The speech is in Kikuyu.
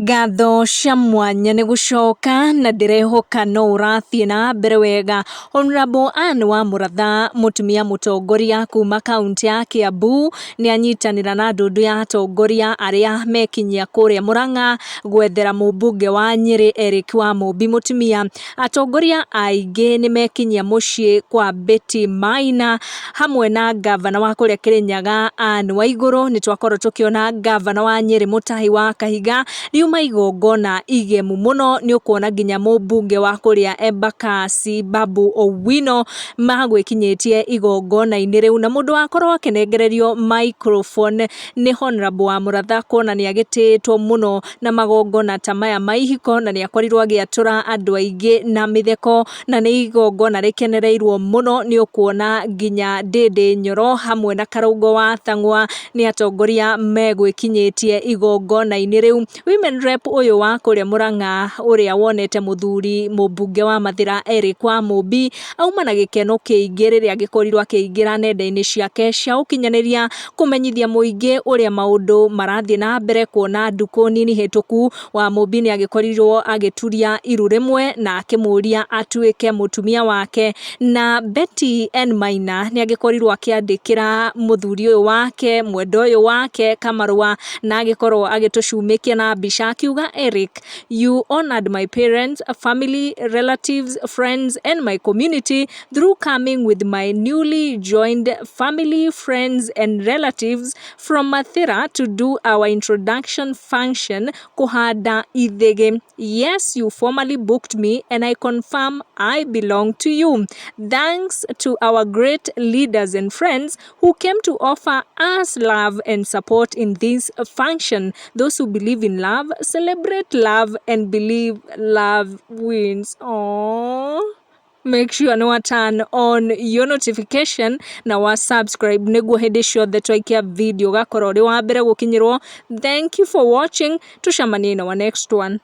Ngatho cia mwanya nĩ gũcoka na ndĩrehoka no ũrathiĩ na mbere wega. Honorable Anne wa Mũratha, mũtumia mũtongoria kuma kaũntĩ ya Kiambu, nĩ anyitanĩra na ndundu ya atongoria arĩa mekinyia kũrĩa Mũrang'a gwethera mũmbunge wa Nyĩrĩ Eric Wamũmbi mũtumia. Atongoria aingĩ nĩ mekinyia mũciĩ kwa Betty Maina hamwe na ngavana wa kũrĩa Kĩrĩnyaga Anne Waigũrũ. Nĩ twakorwo tũkĩona ngavana wa Nyĩrĩ Mũtahi wa Kahiga riuma igongona igemu mũno. Nĩ ũkuona nginya mũmbunge wa kũrĩa Embakasi Babu Owino magwĩkinyĩtie igongona-inĩ rĩu, na mũndũ wakorwo akĩnengererio microphone nĩ Honorable wa Mũratha, kuona nĩ agĩtĩĩtwo mũno na magongona ta maya ma ihiko, na nĩ akorirwo agĩatũra andũ aingĩ na mĩtheko, na nĩ igongona rĩkenereirwo mũno. Nĩ ũkuona nginya Ndĩndĩ Nyoro hamwe na Karũngo wa Thang'wa nĩ atongoria megwĩkinyĩtie igongona-inĩ rĩu. Women Rep ũyũ wa kũrĩa Mũrang'a, ũrĩa wonete mũthuri mũmbunge wa Mathĩra Eric Wamũmbi, auma na gĩkeno kĩingĩ rĩrĩa agĩkorirwo akĩingĩra nenda-inĩ ciake cia ũkinyanĩria kũmenyithia mũingĩ ũrĩa maũndũ marathiĩ na mbere, kuona ndukũ nini hĩtũku Wamũmbi nĩ agĩkorirwo agĩturia iru rĩmwe na akĩmũria atuĩke mũtumia wake. Na Betty N Maina nĩ agĩkorirwo akĩandĩkĩra mũthuri ũyũ wake, mwendwa ũyũ wake, kamarũa, na agĩkorwo agĩtũcumĩkia na mbica akiuga, "Eric, you honored my parents, family, relatives, friends and my community through coming with my newly joined family, friends and relatives from Mathira to do our introduction function, kũhanda ithĩgĩ. Yes, you formally booked me and I confirm I belong to you. Thanks to our great leaders and friends who came to offer us love and support in this function. Those who believe in love, celebrate love and believe love wins." Aww. Make sure nĩ wa turn on your notification na wa subscribe nĩguo hĩndĩ ciothe twaikia video ũgakorwo ũrĩ wa mbere gũkinyĩrwo. Thank you for watching. Tucemanie in our next one.